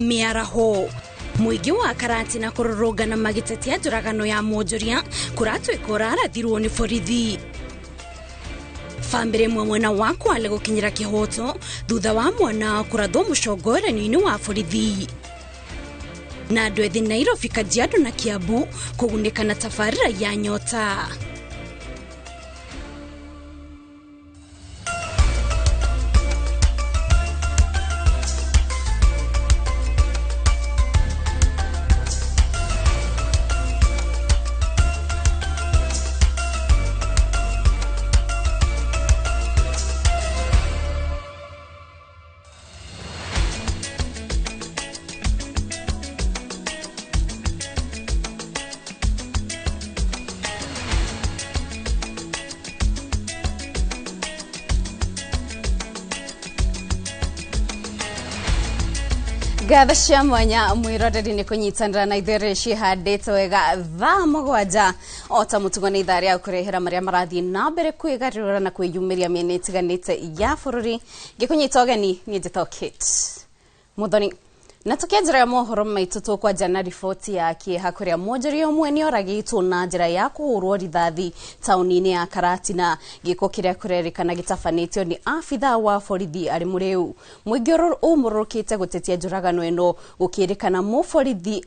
Mĩaraho mũingĩ wa Karatina kũrũrũngana magĩtetia njũragano ya mwonjoria kũratuĩka ũrarathirwo nĩ borithi. Bamĩrĩ ĩmwe mwena wa Kwale gũkinyĩra kĩhoto thutha wa mwana kũrathwo mũcongoranio-inĩ wa borithi. Na andũ ethĩ Nairobi, Kajiado na Kiambu kũgunĩka na tabarĩra ya Nyota. Ngatho cia mwanya mwiroreri nĩ kũnyitanĩra na ithuĩ cihandĩtwo wega thaa 7 o ta mũtugo nĩ ithaa rĩa kũrehera marĩa marathiĩ na mbere kwĩgarũra na kwĩyumĩria mĩena ĩtiganĩte ya bũrũri. Ngĩkũnyita ũgeni niĩ njĩtagwo Kate Muthoni. Na tukianjĩra mohoro maitũ tũkwanja na riboti ya kĩeha kũrĩa mwonjoria ũmwe nĩ oragĩtwo na njĩra ya kũhũrwo rithathi taũni-inĩ ya Karatina, gĩko kĩrĩa kũrerĩkana gĩtabanĩtio nĩ abithaa wa borithi arĩ mũrĩu. Mũingĩ ũmũrũrũkĩte gũtetia njũragano ĩno gũkĩrĩkana mũborithi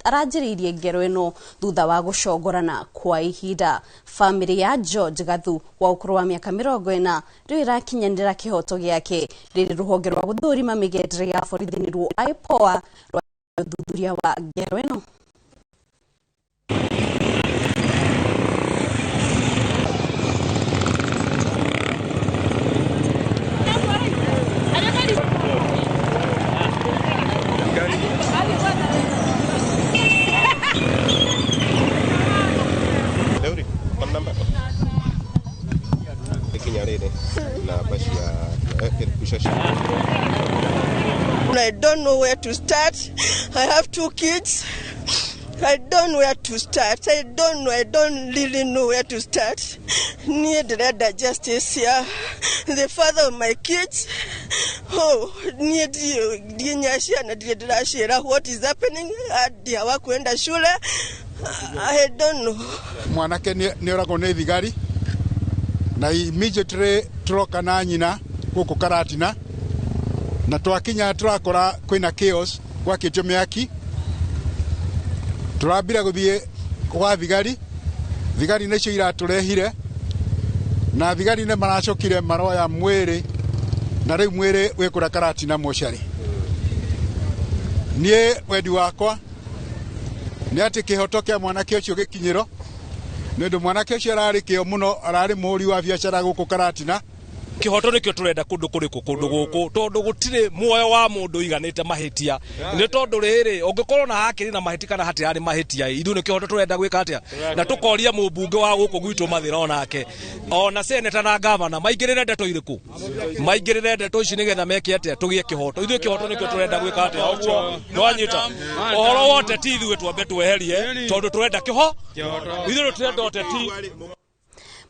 aranjĩrĩirie ngero ĩno thutha wa gũcongorana kwa ihinda. Bamĩrĩ ya George Gathu wa ũkũrũ wa mĩaka 40 rĩu ĩrakinyanĩra kĩhoto gĩake rĩrĩ rũhonge rwa gũthũrima mĩgendere ya borithi nĩruo IPOA rwa ũthuthuria wa ngero ĩno. I don't know where to start. I have 2 kids. I don't know where to start. I don't know. I don't really know where to start. Need the justice here. The father of my kids. Oh, need you. What is happening? Hawakuenda shule. I don't know. Mwanake nĩ oragwo nĩ thigari na immediately turoka na nyina gũkũ Karatina na twakinya turakora kwĩna chaos gwakĩtio mĩaki. Turambira gũthiĩ gwa thigari, thigari nĩcio iratũrehire na thigari nĩ maracokire maroya mwĩrĩ na rĩu mwĩrĩ wĩ kũrĩa Karatina mocarĩ. Niĩ wendi wakwa nĩ atĩ kĩhoto kĩa mwanake ũcio gĩkinyĩro nĩ ũndũ mwanake ũcio ararĩ kĩo mũno, ararĩ mũhũri wa biacara gũkũ Karatina. Kĩhoto nĩkĩo tũrenda kũndũ kũrĩkũ kũndũ gũkũ tondũ gũtirĩ muoyo wa mũndũ ũiganĩte mahĩtia nĩ tondũ rĩrĩ ũngĩkorwo na hakĩrĩ na mahĩtia kana hatirarĩ mahĩtia ithuĩ nĩ kĩhoto tũrenda gwĩka atĩa na tũkoria mũmbunge wa gũkũ gwitũ Mathĩra onake ona seneta na gavana maingĩrĩre ndeto irĩkũ maingĩrĩre ndeto ici nĩgetha meke atĩa tũgĩe kĩhoto. Ithuĩ kĩhoto nĩkĩo tũrenda gwĩka atĩa ũguo nĩwanyita ũhoro wa ũteti ithuĩ twambe tweherie tondũ tũrenda kĩho ithuĩ tũrenda ũteti.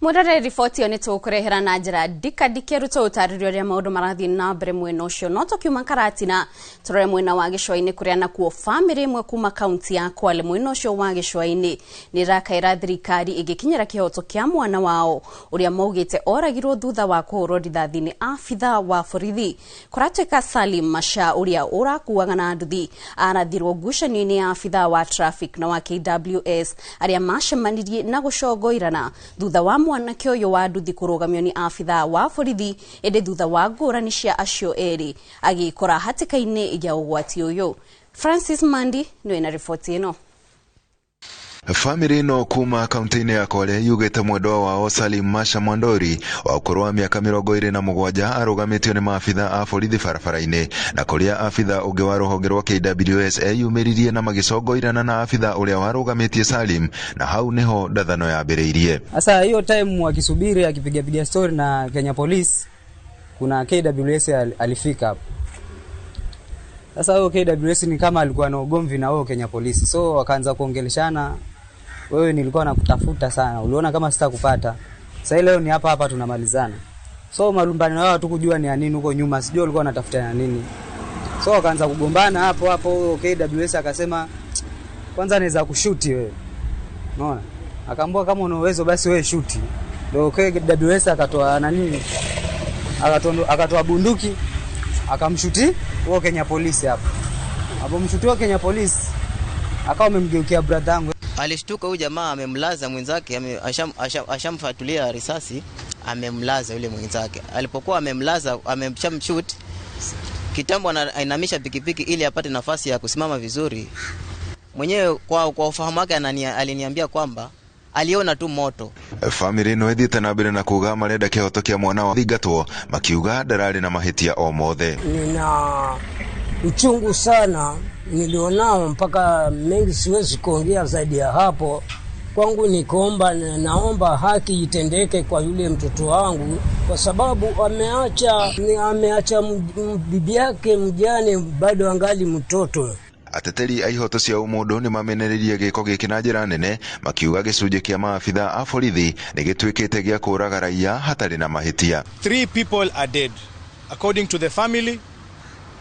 Mwirore riboti ĩyo nĩ tũkũrehera na njĩra ndikandikĩru tũũtarĩrio ũrĩa maũndũ marathiĩ na mbere mwena ũcio. No tũkiuma Karatina tũrore mwena wa Gĩcũa-inĩ kũrĩa nakuo bamĩrĩ ĩmwe kuma kaunti ya Kwale mwena ũcio wa Gĩcũa-inĩ nĩ ĩrakaĩra thirikari ĩgĩkinyĩra kĩhoto kĩa mwana wao ũrĩa maugĩte oragirwo thutha wa kũhũrwo rithathi nĩ abithaa wa borithi. Kũratuĩka Salim Masha ũrĩa ũrakuaga na nduthi arathirwo ngucanio-inĩ ya abithaa wa traffic na wa KWS arĩa macemanirie na gũcongoirana thutha wa mwanake ũyũ wa nduthi kũrũgamio nĩ abithaa wa borithi ĩndĩ thutha wa ngũrani cia acio erĩ agĩkora hatĩka-inĩ ya ũgwati ũyũ. Francis Mandi nĩwe na riboti ĩno. Famĩlĩ ĩno kuma kaunti-inĩ ya Kwale yugĩte mwendwa wao Salim Masha Mwandori wa ũkũrũ wa mĩaka 27 arũgamĩtio nĩ maabitha a borithi barabara-inĩ na kũrĩa abitha ũngĩ wa rũhonge rwa KWS eyumĩririe na magĩcongoirana na abitha ũrĩa warũgamĩtie Salim na hau nĩho ndathano yambĩrĩirie. Sasa hiyo time wakisubiri akipiga piga story na Kenya Police kuna KWS alifika hapo. Sasa huyo KWS ni kama alikuwa na ugomvi na wao Kenya Police. So wakaanza kuongeleshana, wewe nilikuwa nakutafuta sana, uliona kama sitakupata. Sasa leo ni hapa hapa tunamalizana. So malumbano yao hatukujua ni nini huko nyuma, sijui walikuwa wanatafuta nini. So wakaanza kugombana hapo hapo, huyo KWS akasema kwanza naweza kushuti wewe. Unaona? Akaambiwa kama una uwezo basi wewe shuti. Ndio KWS akatoa nani? Akatoa bunduki akamshuti huo Kenya Police hapo. Hapo mshuti wa Kenya Police akawa amemgeukia brother yangu. Alishtuka huyu jamaa amemlaza mwenzake, ashamfatulia risasi, amemlaza yule mwenzake. Alipokuwa amemlaza, amemshoot kitambo, anainamisha pikipiki ili apate nafasi ya kusimama vizuri. Mwenyewe kwa ufahamu wake aliniambia kwamba aliona tu moto. Family ĩno ĩthiĩte na mbere na kuga marenda kĩhoto kĩa mwana wa thingatwo, makiuga ndararĩ na mahĩtia o mothe. Nina uchungu sana nilionao, mpaka mengi siwezi kuongea zaidi ya hapo. Kwangu ni kuomba, naomba haki itendeke kwa yule mtoto wangu, kwa sababu ameacha bibi yake mjane, bado angali mtoto. Ateteri a ihoto cia ũmũndũ nĩ mamenereirie gĩko gĩkĩ na njĩra nene, makiuga gĩcunjĩ kĩa maabitha a borithi nĩ gĩtuĩkĩte gĩa kũraga raia hatarĩ na mahĩtia. 3 people are dead according to the family.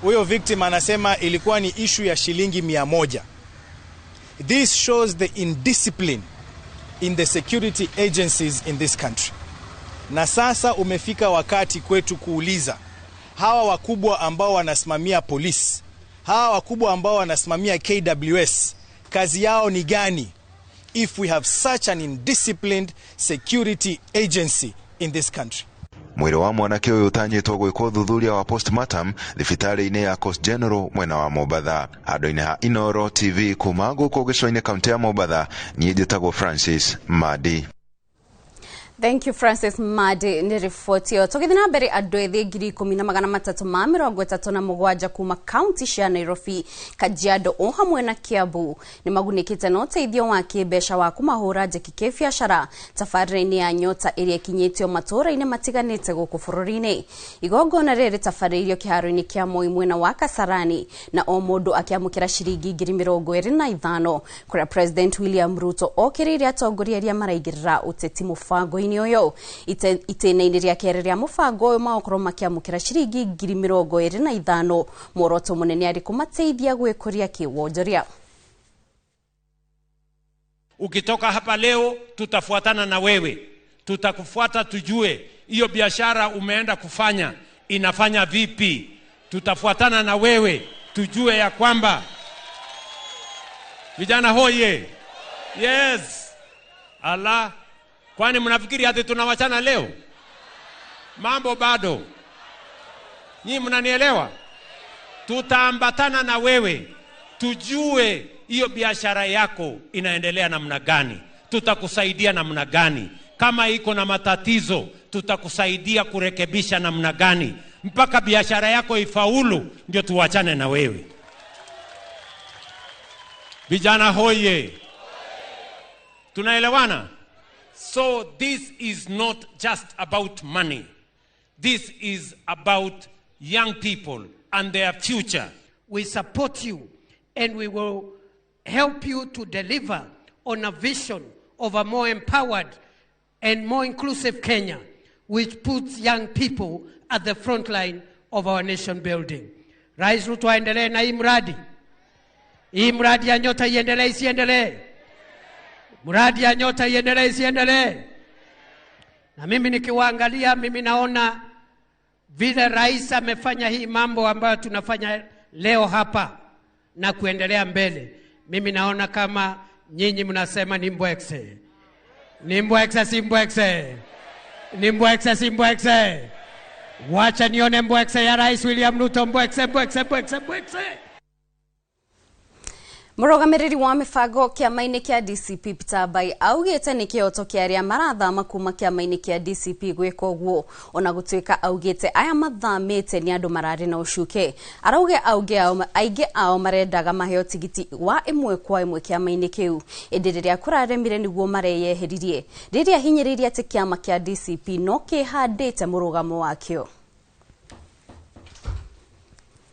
Huyo victim anasema ilikuwa ni issue ya shilingi 100. This shows the indiscipline in the security agencies in this country. Na sasa umefika wakati kwetu kuuliza hawa wakubwa ambao wanasimamia polisi, hawa wakubwa ambao wanasimamia KWS, kazi yao ni gani if we have such an indisciplined security agency in this country? Mwĩrĩ wa mwanake ũyũ ũtanyĩtwo gwĩkwo ũthuthuria wa postmortem thibitarĩ-inĩ ya Coast General mwena wa Mombatha. Handũ-inĩ ha Inoro TV kuma gũkũ gĩcũa-inĩ kaunti ya Mombatha, niĩ njĩtagwo Francis Madi. Thank you, Francis Madi, nĩ riboti ĩyo. Tũgĩthiĩ na mbere, andũ ethĩ 10,337 kuma kaunti cia Nairobi, Kajiado o hamwe na Kiambu nĩ magunĩkĩte na ũteithio wa kĩmbeca wa kũmahũra njeki kĩbiacara tabarĩra-inĩ ya Nyota ĩrĩa ĩkinyĩtio matũũra-inĩ matiganĩte gũkũ bũrũri-inĩ. Igongona rĩrĩ rĩtabarĩirio kĩharo-inĩ kĩa Moi mwena wa Kasarani, na o mũndũ akĩamũkĩra ciringi 25,000, kũrĩa President William Ruto okĩrĩire atongoria arĩa maraigĩrĩra ũteti mũbango-inĩ ũyũ. Itĩna-inĩ rĩa kerĩ rĩa mũbango ũyũ magũkorwo makĩamũkĩra ciringi 25,000, muoroto mũnene arĩ kũmateithia gwĩkũria kĩwonjoria. Ukitoka hapa leo tutafuatana na wewe, tutakufuata tujue hiyo biashara umeenda kufanya inafanya vipi. Tutafuatana na wewe tujue ya kwamba vijana hoye. Yes. Allah, kwani mnafikiri ati tunawachana leo? Mambo bado. Nyinyi mnanielewa? Tutaambatana na wewe tujue hiyo biashara yako inaendelea namna gani, tutakusaidia namna gani, kama iko na matatizo tutakusaidia kurekebisha namna gani, mpaka biashara yako ifaulu, ndio tuwachane na wewe. Vijana hoye, tunaelewana? So this is not just about money. This is about young people and their future. We support you and we will help you to deliver on a vision of a more empowered and more inclusive Kenya, which puts young people at the front line of our nation building. Rais Ruto aendelee na hii mradi. Hii mradi ya Nyota iendelee isiendelee? Mradi ya Nyota iendelee isiendelee? Na mimi nikiwaangalia, mimi naona vile rais amefanya hii mambo ambayo tunafanya leo hapa na kuendelea mbele, mimi naona kama nyinyi mnasema ni mbwekse. Ni mbwekse, si mbwekse? Ni mbwekse, si mbwekse? Wacha nione mbwekse ya Rais William Ruto. Mbwekse, mbwekse, mbwekse, mbwekse. Mũrũgamĩrĩri wa mĩbango kĩama-inĩ kĩa DCP Peter Mbai augĩte nĩ kĩhoto kĩa arĩa marathama kuma kĩama-inĩ kĩa DCP gwĩka ũguo, ona gũtuĩka augĩte aya mathamĩte nĩ andũ mararĩ na ũcuke. Arauge aingĩ ao marendaga maheo tigiti wa ĩmwe kwa ĩmwe kĩama-inĩ kĩu, ĩndĩ rĩrĩa kũraremire nĩguo mareyeheririe, rĩrĩa hinyĩrĩirie atĩ kĩama kĩa DCP no kĩhandĩte mũrũgamo wakĩo.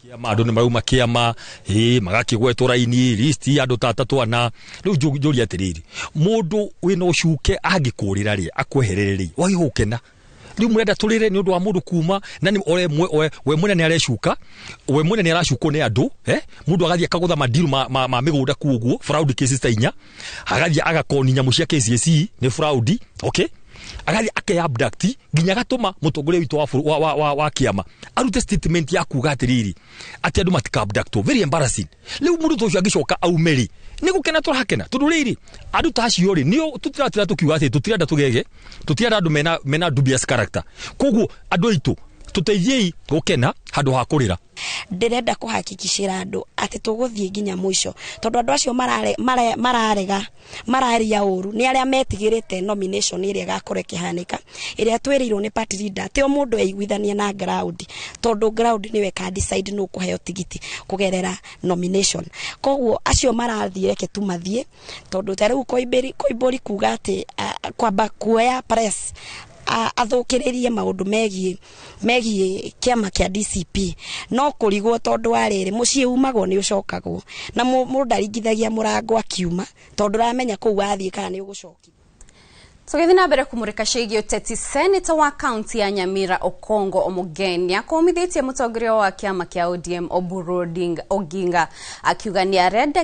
Kĩama andũ nĩ marauma kĩama, magakĩgwetwo raini list ya andũ ta atatũ ana. Rĩu njũria atĩrĩrĩ, mũndũ wĩna ũcuke angĩkũrĩra rĩ, akweherere rĩ, wagĩrĩirwo gũkena. Riu murenda turire ni undu wa mundu kuma na ni ore we mwene ni arecuka, we mwene ni aracukwo ni andu, mundu agathie akagutha madiru ma migunda ku uguo fraud cases ta inya, agathie agakoni nyamu cia KCSE ni fraud, okay, agathie ake abduct nginya gatuma mutongoria witu wa kiama arute statement ya kuga atiriri ati andu matika abduct, very embarrassing. Riu mundu ucio angicoka aumeri ni gukena turakena tondu riri andu ta acio ri nio tutiratira tukiuga ati tutirenda tugege, tutirenda andu mena dubious character. Koguo andu aitu tuteithiei gukena handu ha kurira. Ndirenda kuhakikishira andu ati tuguthie nginya mwisho tondu andu acio mararega mararia uru ni aria metigirite nomination iria igakorwo ikihanika iria twirirwo ni party leader ati o mundu eiguithania na ground tondu ground niwe ka decide nu kuheo tigiti kugerera nomination. Koguo acio marathie reke tumathie tondu ta riu Koimburi kuga ati kwamba kuoya press athukiririe maundu megie kiama kia DCP no kurigwo tondu wa riri mucii umagwo ni ucokagwo na mundu ndaringithagia murango akiuma tondu ramenya kuu wathie kana ni ugucoki. Tugithi na mbere kumurika ciĩgiĩ ũteti, Senator wa kaunti ya Nyamira Okongo Omogeni akomithitie mũtongoria wa kĩama kĩa ODM Oburu Oginga akiuga nĩarendia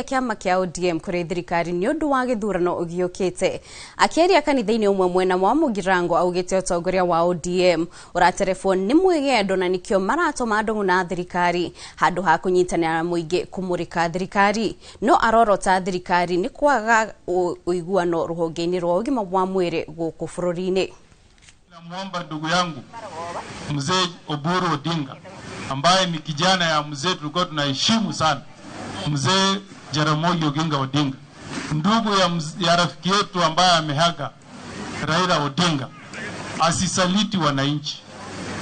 kĩama kĩa ODM kũrĩ thirikari nĩ ũndũ wa gĩthurano gĩũkĩte. Akĩaria kanitha-inĩ ũmwe mwena wa Mũgirango augĩte ũtongoria wa ODM ũraterebwo nĩ mwĩgendo na nĩkĩo maratũma ndũng'ũ na thirikari handũ ha kũnyitanĩra na mũingĩ kũmũrĩka thirikari, no arorota thirikari nĩ kwaga ũiguano rũhonge-inĩ rwa ũgima wa mwĩrĩ gũkũ bũrũri-inĩ. Namuomba ndugu yangu mzee Oburu Odinga ambaye ni kijana ya mzee tulikuwa tunaheshimu sana, mzee Jaramogi Oginga Odinga, ndugu ya rafiki yetu ambaye amehaga Raila Odinga, asisaliti wananchi,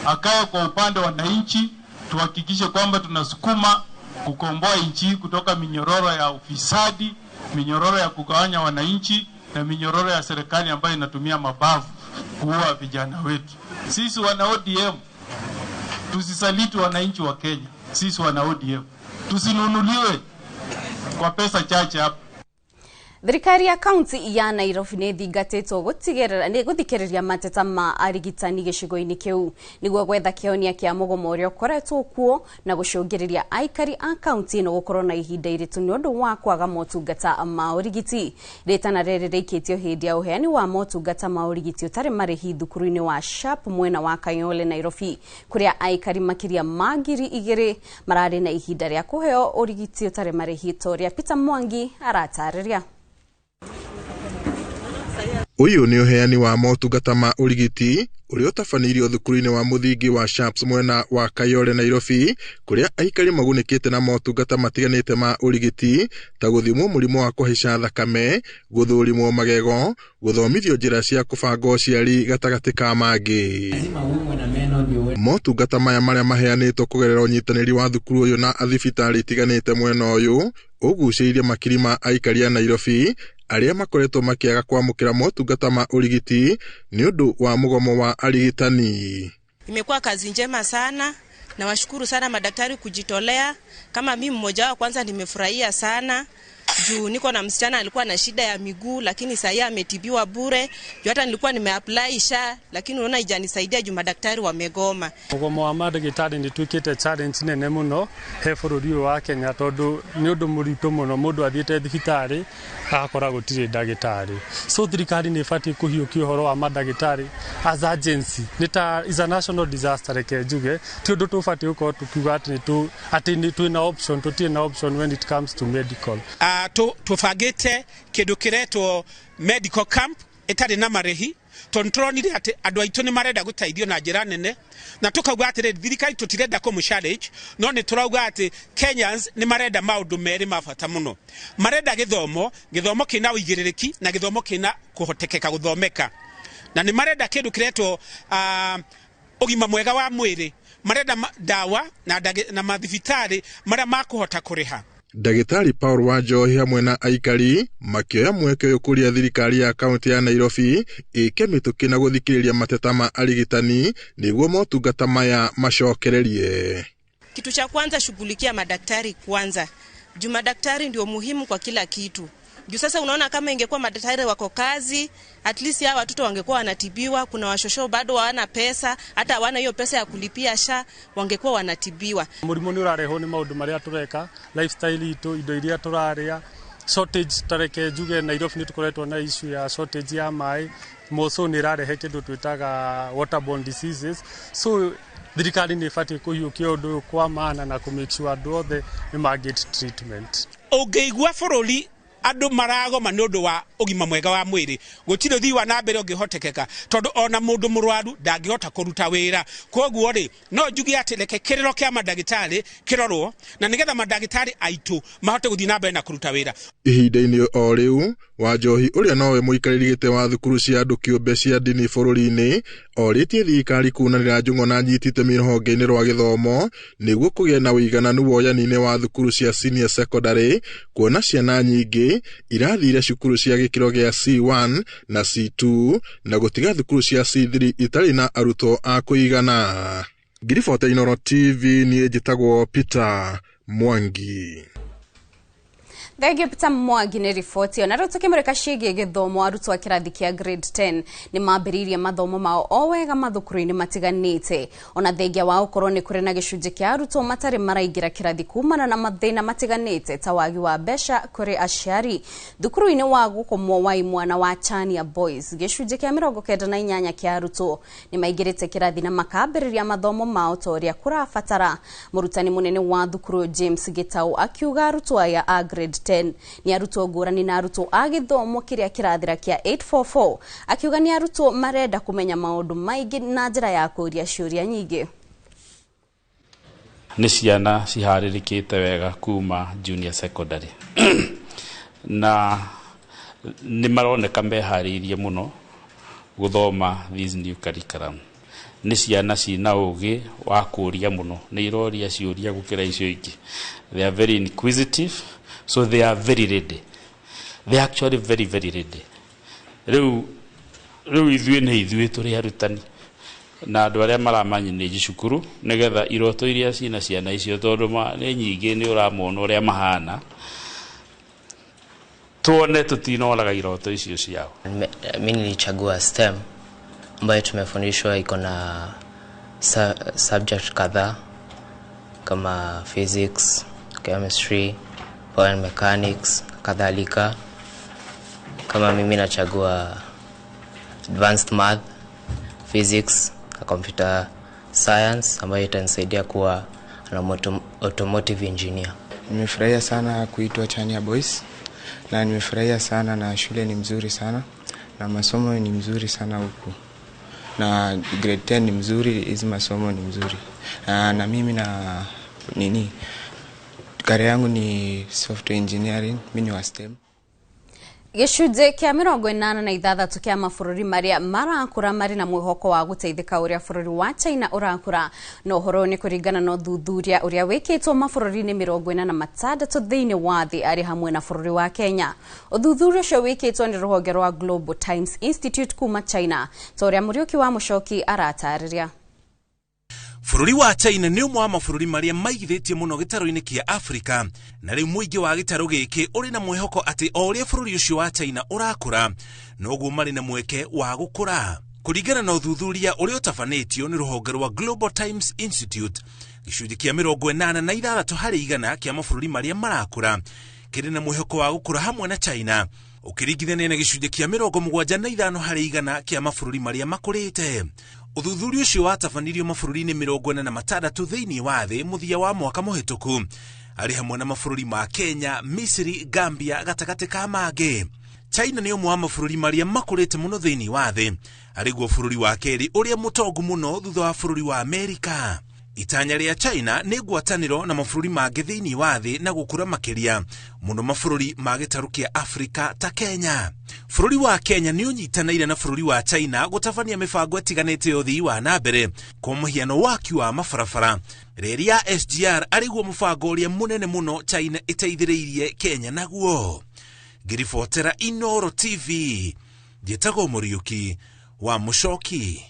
akae kwa upande wa wananchi. Tuhakikishe kwamba tunasukuma kukomboa nchi kutoka minyororo ya ufisadi, minyororo ya kugawanya wananchi na minyororo ya serikali ambayo inatumia mabavu kuua vijana wetu. Sisi wana ODM tusisaliti wananchi wa Kenya. Sisi wana ODM tusinunuliwe kwa pesa chache hapa. Thirikari ya kaunti ya Nairobi nĩ ĩthingatĩtwo gũthikĩrĩria mateta ma arigitani gĩcigo-inĩ kĩu nĩguo gwetha kĩhonia kĩa mũgomo ũrĩa ũkoretwo kuo na gũcũngĩrĩria aikari a kaunti ĩno gũkorwo na ihinda iritũ nĩ ũndũ wa kwaga motungata ma ũrigiti. Rĩtana rĩrĩ rĩikĩtio hĩndĩ ya ũheani wa motungata ma ũrigiti ũtarĩ marĩhi thukuru-inĩ wa Sharp mwena wa Kayole Nairobi, kũrĩa aikari makĩria ma 2,000 mararĩ na ihinda rĩa kũheo ũrigiti ũtarĩ marĩhi ta ũrĩa Peter Mwangi aratarĩria. Uyu ni uheani wa motungata ma urigiti uria utabanĩirio thukuru-inĩ wa mũthingi wa Sharps mwena wa Kayole Nairobi, kuria aikari magunĩkĩte na motungata matiganĩte ma ũrigiti ta gũthimwo mũrimũ wa kũhaica thakame, gũthũrimwo magego, gũthomithio njĩra cia kũbanga ũciari gatagatĩ ka mangĩ. Motungata maya marĩa maheanĩtwo kũgerera ũnyitanĩri wa thukuru ũyũ na athibitarĩ itiganĩte mwena ũyũ ũgucĩrĩirie makiri ma aikari a Nairobi arĩa makoretwo makĩaga kwamũkĩra motungata ma ũrigiti nĩ ũndũ wa mũgomo wa arigitani. Imekuwa kazi njema sana na washukuru sana madaktari kujitolea. Kama mimi mmoja wao, kwanza nimefurahia sana juu niko na msichana alikuwa na shida ya miguu, lakini sasa ametibiwa bure. Juu hata nilikuwa nimeapply SHA, lakini unaona haijanisaidia juu madaktari wamegoma. Mugomo wa madagitari ni tuikite challenge nene muno he bururi wa Kenya tondu ni undu muritu muno mundu athiite thibitari agakora gutiri ndagitari. So thirikari ni ibatiĩ kũhiũkia ũhoro wa mandagĩtarĩ as agency ni ta is a national disaster, reke njuge ti ũndũ tũbatiĩ gũkorwo tukiuga atĩ nĩ twĩna option, tũtirĩ na option when it comes to medical. Tubangite kindu kiretwo medical camp itari na marehi tondu turonire ati andu aitu ni marenda guteithio na njira nene, na tukauga atiri thirikari tutirenda kumu challenge, no ni turauga ati Kenyans ni marenda maundu meri ma bata muno. Marenda githomo, githomo kina uigiririki na githomo kina kuhotekeka guthomeka, na ni marenda kindu kiretwo ugima mwega wa mwiri, marenda dawa na mathibitari maria makuhota kuriha. Ndagĩtarĩ Paul Wanjohi hamwe na aikari makĩoya mweke ũyũ kũria thirikari ya kaunti ya Nairobi ĩke mĩtũkĩ na gũthikĩrĩria mateta ma arigitani nĩguo motungata maya macokererie. Kitu cha kwanza, shughulikia madaktari kwanza. Juu madaktari ndio muhimu kwa kila kitu. Juu sasa unaona kama ingekuwa madaktari wako kazi, at least hawa watoto wangekuwa wanatibiwa. Kuna washosho bado hawana pesa, hata hawana hiyo pesa ya kulipia SHA, wangekuwa wanatibiwa. Mũrimũ nĩ ũrarehwo nĩ maũndũ marĩa tũreka, lifestyle itũ, indo iria tũrarĩa, shortage. Tareke njuge Nairobi nĩ tũkoretwo na issue ya shortage ya maĩ moco, nĩ ĩrarehe kĩndũ twĩtaga waterborne diseases. So thirikari nĩ ĩbatiĩ kũhiũkia ũndũ ũyũ kwa maana na kũ make sure andũ othe nĩ ma get treatment. Ũngĩigua bũrũri andũ maragoma nĩ ũndũ wa ũgima mwega wa mwĩrĩ, gũtirĩ ũthii wa na mbere ũngĩhotekeka, tondũ ona mũndũ mũrwaru ndangĩhota kũruta wĩra. Koguo rĩ, no njuge atĩ reke kĩrĩro kĩa mandagĩtarĩ kĩrorwo, na nĩgetha mandagĩtarĩ aitũ mahote gũthiĩ na mbere na kũruta wĩra. Ihinda-inĩ o rĩu, Wanjohi ũrĩa nowe mũikarĩri gĩtĩ wa thukuru cia andũ kĩũmbe cia ndini bũrũri-inĩ orĩtie thirikari kunanĩra njung'o na nyiti itemi rũhonge-inĩ rwa gĩthomo nĩguo kũgĩe na ũigananu woyani-inĩ wa thukuru cia senior secondary, kuona ciana nyingĩ irathire cukuru cia gĩkĩro gĩa C1 na C2 na gũtiga thukuru cia C3 itarĩ na arutwo a kũigana. Ngiribota Inooro TV, niĩ njĩtagwo Peter Mwangi. Thengio Peter Mwangi nĩ riboti ĩyo. Na rĩu tũkĩmũrĩka ciĩgiĩ gĩthomo, arutwo a kĩrathi kĩa grade 10 nĩ mambĩrĩirie mathomo mao o wega mathukuru-inĩ matiganĩte, ona thengia wa gũkorwo nĩ kũrĩ na gĩcunjĩ kĩa arutwo matarĩ maraingĩra kĩrathi kumana na mathĩna matiganĩte ta wagi wa mbeca kũrĩ aciari. Thukuru-inĩ wa gũkomwo wa imwana wa Chania Boys, gĩcunjĩ kĩa 98 kĩa arutwo nĩ maingĩrĩte kĩrathi na makambĩrĩria mathomo mao ta ũrĩa kũrabatara. Mũrutani mũnene wa thukuru James Gitau akiuga arutwo aya a grade 10 nĩ arutwo ngũrani na arutwo a gĩthomo kĩrĩa kĩrathira kĩa 844. Akiuga nĩ arutwo marenda kũmenya maũndũ maingĩ na njĩra ya kũũria ciũria nyingĩ. Nĩ ciana ciharĩrĩkĩte wega kuma junior secondary na nĩ maroneka meharĩirie mũno gũthoma this new curriculum. Nĩ ciana cina ũgĩ wa kũũria mũno, nĩ iroria ciũria gũkĩra icio ingĩ. They are very inquisitive, so they are very ready. They are actually very very ready. Rĩu ithuĩ nĩ ithuĩ tũrĩ arutani na andũ arĩa maramanĩnĩji cukuru, nĩgetha iroto iria cina ciana icio, tondũ nĩ nyingĩ, nĩ ũramona ũrĩa mahana, tuone tutinoraga iroto icio ciao. Mi nilichagua STEM ambayo tumefundishwa iko na subject kadhaa kama physics, chemistry, foreign mechanics, kadhalika. Kama mimi nachagua advanced math, physics na computer science ambayo itanisaidia kuwa an automotive engineer. Nimefurahia sana kuitwa Chania Boys na nimefurahia sana, na shule ni mzuri sana na masomo ni mzuri sana huku, na grade 10 ni mzuri, hizi masomo ni mzuri. Na mimi na nini, career yangu ni software engineering, mimi ni wa STEM. Gĩcunjĩ kĩa 86 kĩa mabũrũri marĩa marakũra marĩ na mwĩhoko wa gũteithĩka ũrĩa bũrũri wa China ũrakũra, na ũhoro nĩ kũringana na ũthuthuria ũrĩa wĩkĩtwo mabũrũri-inĩ 46 thĩinĩ wa thĩ, arĩ hamwe na bũrũri wa Kenya. Ũthuthuria ũcio wĩkĩtwo nĩ rũhonge rwa Global Times Institute kuma China, ta ũrĩa Mũriũki wa Mũcoki aratarĩria. Bũrũri wa China nĩ ũmwe wa mabũrũri marĩa maigithĩtie mũno gĩtarũ-inĩ kĩa Afrika, na rĩu mũingĩ wa gĩtarũ gĩkĩ ũrĩ na mwĩhoko atĩ o ũrĩa bũrũri ũcio wa China ũrakũra, noguo marĩ na mweke wa gũkũra. Kũringana na ũthuthuria ũrĩa ũtabanĩtio nĩ rũhonge rwa Global Times Institute, gĩcunjĩ kĩa 86% kĩa mabũrũri marĩa marakũra kĩrĩ na mwĩhoko wa gũkũra hamwe na China, ũkĩringithania na gĩcunjĩ kĩa 75% kĩa mabũrũri marĩa makũrĩte. Ũthuthuria ũcio watabanirio mabũrũri-inĩ 46 thĩinĩ wa thĩ mũthia wa mwaka mũhĩtũku, arĩ hamwe na mabũrũri ma Kenya, Misiri, Gambia gatagatĩ ka mangĩ. China nĩ ũmwe wa mabũrũri marĩa makũrĩte mũno thĩinĩ wa thĩ, arĩguo bũrũri wa kerĩ ũrĩa mũtongu mũno thutha wa bũrũri wa Amerika. Itanya rĩa China nĩ ngwatanĩro na mabũrũri mangĩ thĩinĩ wa thĩ na gũkũra makĩria mũno mabũrũri ma gĩtarũ kĩa Afrika ta Kenya. Bũrũri wa Kenya nĩ ũnyitanĩire na bũrũri wa China gũtabania mĩbango ĩtiganĩte ya ũthii wa na mbere, kwa mũhiano waki wa mabarabara. Reri ya SGR arĩguo mũbango ũrĩa mũnene mũno China ĩteithĩrĩirie Kenya naguo. Ngĩribotera Inooro TV, njĩtagwo Mũriũki wa Mũcoki.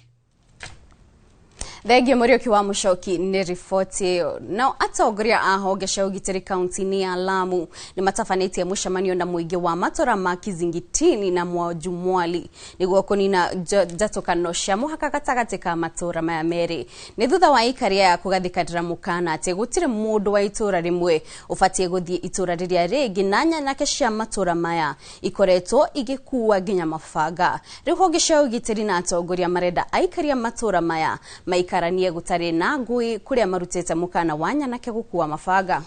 Thengio Muriuki wa Mucoki nĩ riboti ĩyo. Nao atongoria a honge cia ũgitĩri kaunti-inĩ ya Lamu nĩ matabanĩtie mũcemanio na mũingĩ wa matũra ma Kizingitini na Mwajumwali nĩguo kũnina njatũkano cia mũhaka gatagatĩ ka matũra maya merĩ. Nĩ thutha wa aikaria ya kũgathĩkanĩra mũkana atĩ gũtirĩ mũndũ wa itũra rĩmwe ũbatiĩ gũthiĩ itũra rĩrĩa rĩngĩ, na nyanake cia matũra maya ikoretwo igĩkua nginya mabanga. Rĩu honge cia ũgitĩri na atongoria marenda aikaria matũra maya maikaranie gũtarĩ na ngũĩ, kũrĩa marutĩte mũkana wa nyanake gũkua mabanga.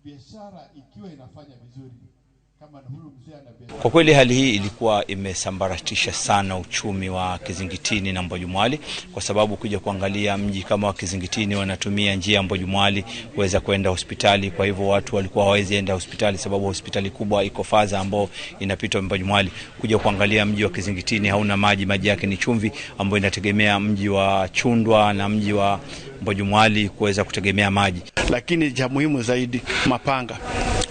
Biashara ikiwa inafanya vizuri kama huyu mzee ana biashara. Kwa kweli hali hii ilikuwa imesambaratisha sana uchumi wa Kizingitini na Mbojumwali, kwa sababu kuja kuangalia mji kama wa Kizingitini wanatumia njia ya Mbojumwali kuweza kwenda hospitali. Kwa hivyo watu walikuwa hawawezi enda hospitali sababu hospitali kubwa iko Faza ambao inapita Mbojumwali. Kuja kuangalia mji wa Kizingitini hauna maji, maji yake ni chumvi ambayo inategemea mji wa Chundwa na mji wa Mbojumwali kuweza kutegemea maji. Lakini cha muhimu zaidi, mapanga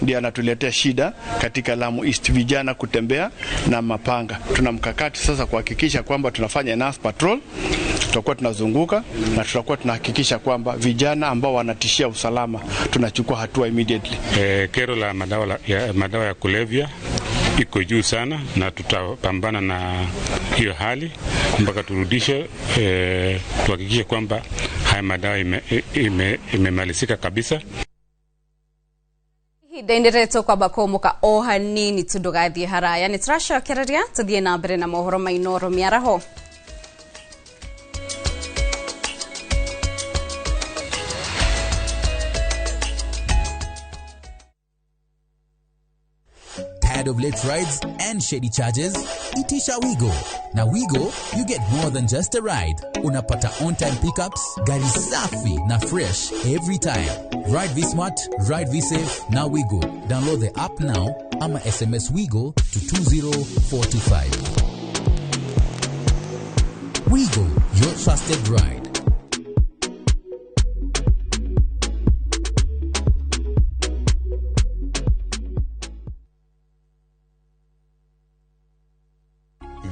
ndio yanatuletea shida katika Lamu East, vijana kutembea na mapanga. Tuna mkakati sasa kuhakikisha kwamba tunafanya enough patrol, tutakuwa tunazunguka na tutakuwa tunahakikisha kwamba vijana ambao wanatishia usalama tunachukua hatua immediately. Kero la madawa ya kulevya iko juu sana, na tutapambana na hiyo hali mpaka turudishe, tuhakikishe kwamba haya madawa imemalizika kabisa. Ihinda-inĩ rĩrĩ tũkwamba kũmũka o hanini tu ndũgathiĩ haraya, nĩ tũracokereria tũthiĩ na mbere na mohoro ma Inooro mĩaraho. Tired of late rides and shady charges? Itisha Wigo. Na Wigo, you get more than just a ride. Unapata on-time pickups, gari safi na fresh every time. Ride V-Smart, ride V-Safe, na Wigo. Download the app now ama SMS Wigo to 20425. Wigo, your trusted ride.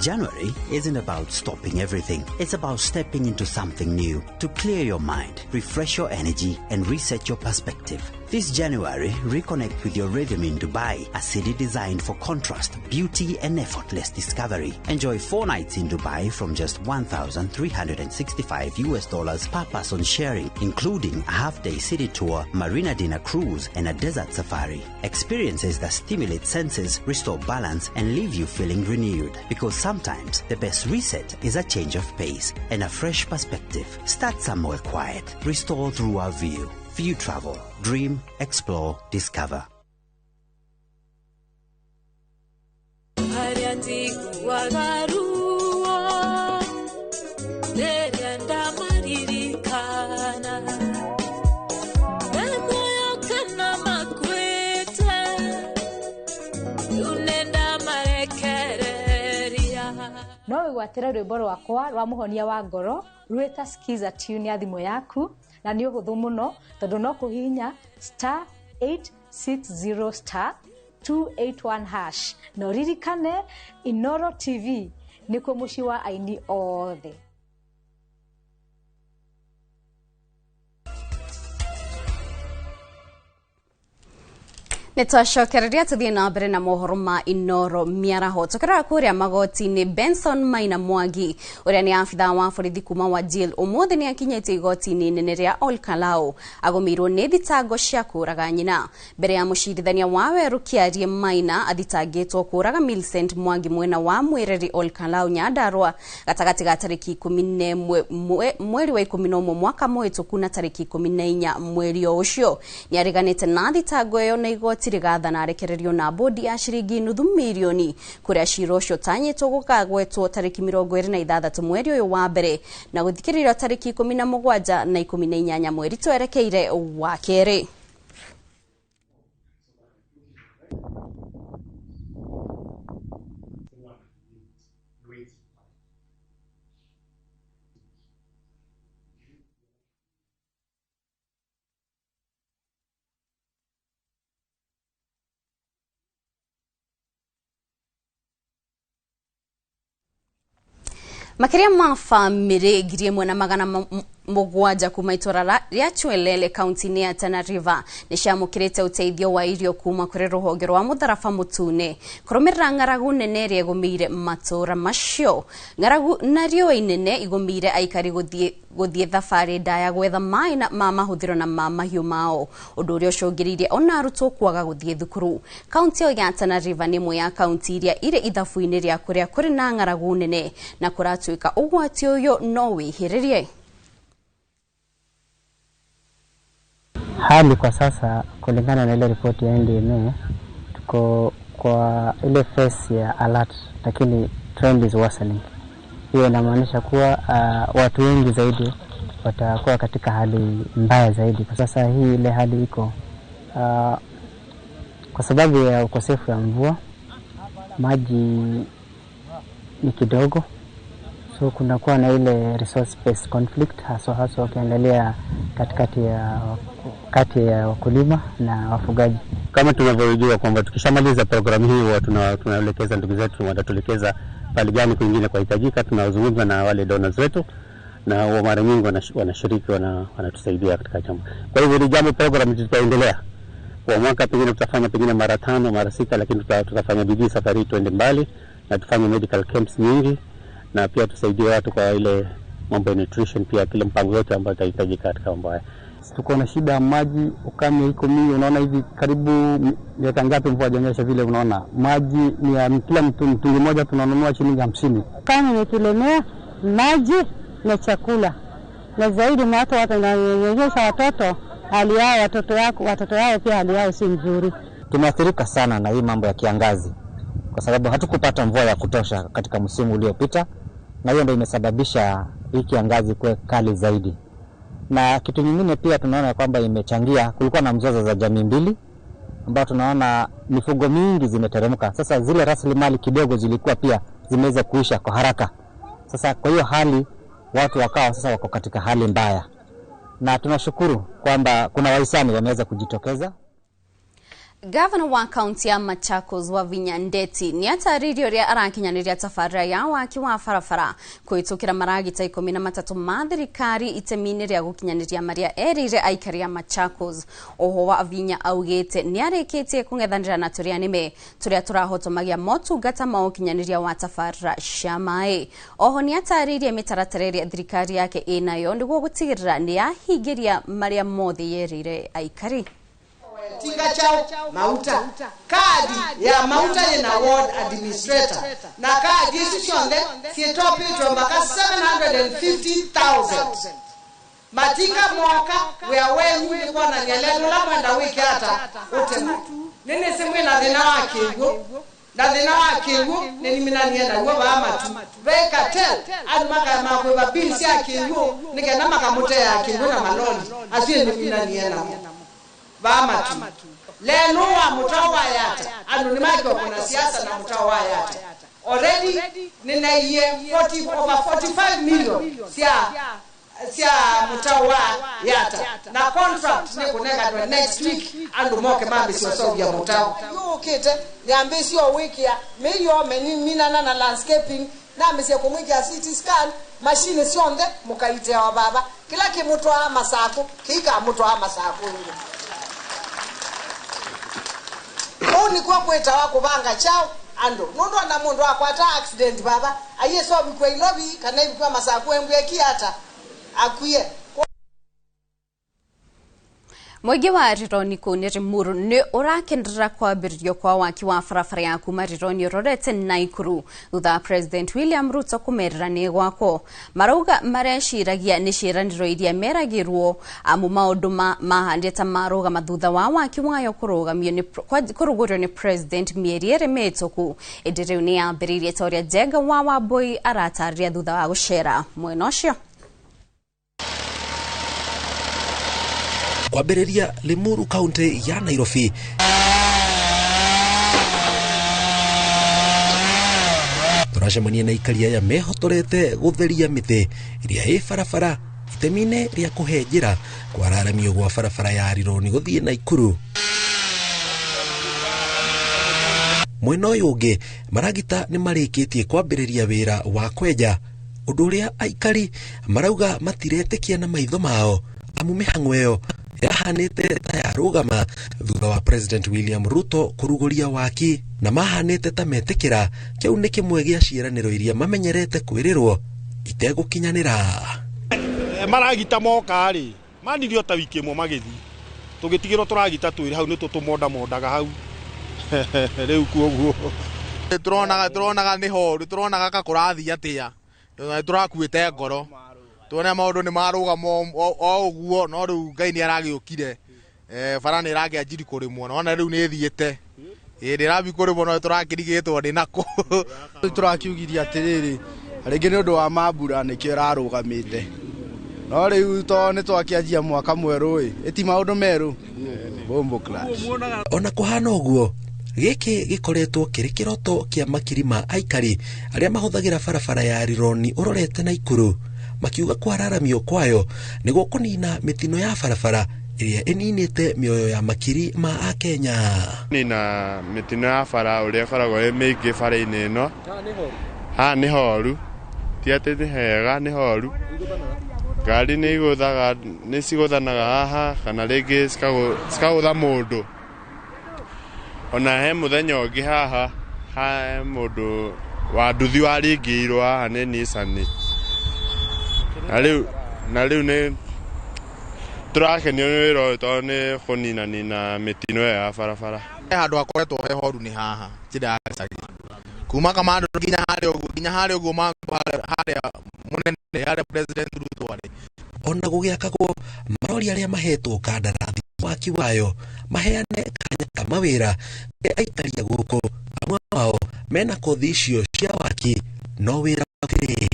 January isn't about stopping everything. It's about stepping into something new to clear your mind, refresh your energy, and reset your perspective. This January, reconnect with your rhythm in Dubai, a city designed for contrast, beauty, and effortless discovery. Enjoy 4 nights in Dubai from just $1,365 per person sharing, including a half-day city tour, marina dinner cruise, and a desert safari. Experiences that stimulate senses, restore balance, and leave you feeling renewed. Because sometimes the best reset is a change of pace and a fresh perspective. Start somewhere quiet. Restore through our view. View Travel. Dream, explore, discover. No wĩgwatĩre rwĩmbo rwakwa rwa mũhonia wa ngoro rwĩta Skiza tune ya thimũ yaku, na nĩ ũhũthũ mũno tondũ no kũhihinya star 860 star 281 hash. Na ũririkane Inooro TV nĩkuo mũciĩ wa aini othe. Nĩ twacokereria tũthiĩ na mbere na mohoro ma Inooro mĩaraho. Tũkĩrora kũrĩa magoti-inĩ, Benson Maina Mwangi ũrĩa nĩ abithaa wa borithi kuma Wajir ũmũthĩ nĩ akinyĩte igoti-inĩ inene rĩa Ol Kalou agũmĩirwo nĩ thitango cia kũraga nyina. Mbere ya mũcirithania wa Weru Kĩarie, Maina athitangĩtwo kũraga Millicent Mwangi mwena wa Mwĩreri Ol Kalou Nyandarua gatagatĩ ga tarĩki 11 mweri wa 11 mwaka mũhĩtũku na tarĩki 14 mweri o ũcio. Nĩ areganĩte na thitango ĩyo na igoti rĩgathana arekererio na bodi ya ciringi nuthu mirioni kũrĩa cira ũcio ũtanyĩtwo gũkagwetwo tarĩki 26 mweri ũyũ wa mbere na gũthikĩrĩrio tarĩki 17 na 18 mweri twerekeire wa kerĩ. Makiria ma famĩlĩ 1700 kuma itũra rĩa Chwelele kaunti-inĩ ya Tana River nĩ ciamũkĩrĩte ũteithio wa irio kuma kũrĩ rũhonge rwa mũtharaba mũtune kũrũmĩrĩra ng'aragu nene ĩrĩa ĩgũmĩire matũra macio. Ng'aragu na riũa inene igũmĩire aikari gũthiĩ thabarĩ ndaya gwetha maĩ ma mahũthĩro na ma mahiũ mao, ũndũ ũrĩa ũcũngĩrĩirie ona arutwo kwaga gũthiĩ thukuru. Kaunti ĩyo ya Tana River nĩ ĩmwe ya kaunti iria irĩ ithabu-inĩ rĩa kũrĩa kũrĩ na ng'aragu nene na kũratuĩka ũgwati ũyũ no wĩhĩrĩrie. Hali kwa sasa kulingana na ile ripoti ya NDMA tuko kwa ile phase ya alert, lakini trend is worsening. Hiyo inamaanisha kuwa watu wengi zaidi watakuwa katika hali mbaya zaidi. Kwa sasa hii ile hali iko kwa sababu ya ukosefu wa mvua, maji ni kidogo, so kunakuwa na ile resource based conflict haswa ukiangalia katikati ya kati ya wakulima na wafugaji. Kama tunavyojua kwamba tukishamaliza programu hii huwa tunaelekeza ndugu zetu, watatuelekeza pale gani kwingine kuhitajika. Tunazungumza na wale donors wetu na huwa mara nyingi wanashiriki, wanatusaidia katika jambo. Kwa hivyo ni jambo program tutaendelea kwa mwaka, pengine tutafanya pengine mara 5 mara 6, lakini tutafanya bidii safari tuende mbali na tufanye medical camps nyingi, na pia tusaidie watu kwa ile mambo ya nutrition, pia kile mpango yote ambayo itahitajika katika mambo haya. Tuko na shida ya maji, ukame iko mingi. Unaona hivi karibu miaka ngapi mvua haijanyesha vile, unaona maji ni ya kila mtu, mtungi mmoja tunanunua shilingi 50. Kama imetulemea maji na chakula, na zaidi watu wananyonyesha watoto, hali yao watoto yao pia hali yao si nzuri. Tumeathirika sana na hii mambo ya kiangazi kwa sababu hatukupata mvua ya kutosha katika msimu uliopita, na hiyo ndio imesababisha hii kiangazi kuwa kali zaidi. Na kitu nyingine pia tunaona kwamba imechangia, kulikuwa na mzozo za jamii mbili ambao tunaona mifugo mingi zimeteremka. Sasa zile rasilimali kidogo zilikuwa pia zimeweza kuisha kwa haraka. Sasa kwa hiyo hali watu wakawa sasa wako katika hali mbaya, na tunashukuru kwamba kuna wahisani wameweza kujitokeza. Gavana wa kaunti ya Machakos Wavinya Ndeti ni atarĩirie ũrĩa arakinyanĩria tabarĩra ya waki wa barabara kũhĩtũkĩra maragita 13 ma thirikari itemi-inĩ rĩa gũkinyanĩria marĩa erĩire aikari a Machakos. Oho Wavinya augĩte nĩ arĩkĩtie kũng'ethanĩra na tũrĩa nĩme tũrĩa tũrahotomagia motungata ma ũkinyanĩria wa tabarĩra cia maĩ. Oho nĩ atarĩirie mĩtaratara ĩrĩa thirikari yake ĩnayo nĩguo gũtigĩrĩra nĩ yahingĩria marĩa mothe yerĩire aikari. Tinga chao mauta kadi ya mauta ina ward administrator na kadi ici cionthe ciĩtopĩtwo mpaka 750,000 matinga moka wĩa wenyu nĩ kuonania lelo la mwenda wĩke ata ũtema nĩnĩcĩ mwĩna thĩna wa kĩguũ na thĩna wa kĩguũ nĩniminanie naguo wa matu vekatel andũ makamakwĩva bill cia kĩguũ nĩkenda makamũtea kĩguũ na maloli acio nĩminanie namo vamatu lelo wa mutao wa Yata andu ni maki kuna siasa na mutao wa Yata already ninaiye 40 over 45 million sia mutao wa Yata na contract ni kuneka next week andu moke mambi sio sio ya mutao yukite niambe sio wiki ya milio minana na landscaping na mesi kumwikia CT scan machine cionthe mukaite wa baba kila kimutwa masako kika mutwa masako ni kwa kweta wako banga chao ando nundu ana mundu akwata accident baba aye so bikwe ilobi kana ibikwa masaku embwe kiata akuye. Mũingĩ wa Rironi kũu nĩ Limuru nĩ ũrakenerera kwambĩrĩrio kwa waki wa barabara ya kuma Rironi ũrorete Naikuru thutha wa President William Ruto kũmerĩra nĩ gwakwo. Marauga mareciragia nĩ ciĩranĩro iria meragĩrwo amu maũndũ mahandĩte ta marũgama thutha wa waki wayo kũrũgũrio nĩ President mĩeri ĩrĩ mĩhĩtũku, ĩndĩ rĩu nĩ yambĩrĩirie ta ũrĩa Njenga wa Wambui aratarĩria thutha wa gũcera mwena ũcio. Kwambĩrĩria Limuru kaunti ya Nairobi tũracemania na aikari aya mehotorete gũtheria mĩtĩ ĩrĩa ĩ barabara itemi-inĩ rĩa kũhe njĩra kwararamio gwa barabara ya Rironi gũthiĩ Naikuru. Mwena ũyũ ũngĩ maragita nĩ marĩkĩtie kwambĩrĩria wĩra wa kwenja Ũndũ ũrĩa aikari marauga matiretĩkia na maitho mao amu mĩhang'o ĩyo yahanĩte ta yarũgama thutha wa President William Ruto kũrugũria waki na mahanĩte ta metĩkĩra kĩu nĩ kĩmwe gĩa ciĩranĩro iria mamenyerete kwĩrĩrwo itegũkinyanĩra. Maragita moka rĩ manirio ta wiki ĩmwe magĩthiĩ tũgĩtigĩrwo tũragita twĩrĩ hau nĩ tũtũmonda mondaga hau rĩu kuoguo turonaga nĩ horu turonaga ka kũrathiĩ atĩa tũrakuĩte ngoro tuone maũndũ nĩ marũgama o ũguo no rĩu Ngai nĩ aragĩũkire bara nĩ ĩrakĩanjiri kũrĩmwo nona rĩu nĩ ĩthiĩte ĩĩ ndĩrambi kũrĩmwo no tũrakĩrigĩtwo nĩ nakũ. Tũrakiugirie atĩrĩrĩ rĩngĩ nĩ ũndũ wa mambura nĩkĩo ĩrarũgamĩte no rĩu to nĩ twakĩanjia mwaka mwerũ ĩ ĩti maũndũ merũ bombo clash. Ona kũhana ũguo gĩkĩ gĩkoretwo kĩrĩ kĩroto kĩa makiri ma aikari arĩa mahũthagĩra barabara ya Rironi ũrorete Naikuru makiuga kwararamio kwayo nĩguo kũnina mĩtino ya barabara ĩrĩa ĩninĩte mĩoyo ya makiri ma Akenya. Nina mĩtino ya bara ũrĩa ĩkoragwo ĩ mĩingĩ bara-inĩ ĩno haha nĩ horu ti atĩ nĩ hega nĩ horu ngari nĩ igũthaga nĩ cigũthanaga haha kana rĩngĩ cikagũtha mũndũ. Ona he mũthenya ũngĩ haha he mũndũ wa nduthi waringĩirwo haha nĩ Nissan na rĩu nĩ tũrakenio nĩ wĩra ũyũ tondũ nĩ kũninanina mĩtino ĩyo ya barabara. Handũ hakoretwo he horu nĩ haha njĩra ya gĩcagi kuma Kamandũ nginya harĩa ũguo harĩa mũnene harĩa President Ruto arĩ. Ona gũgĩakagwo marori arĩa mahetwo kandarathi waki wayo maheane kanya ka mawĩra kũrĩ aikari a gũkũ amwe ao mena kothi icio cia waki no wĩra gũtirĩ.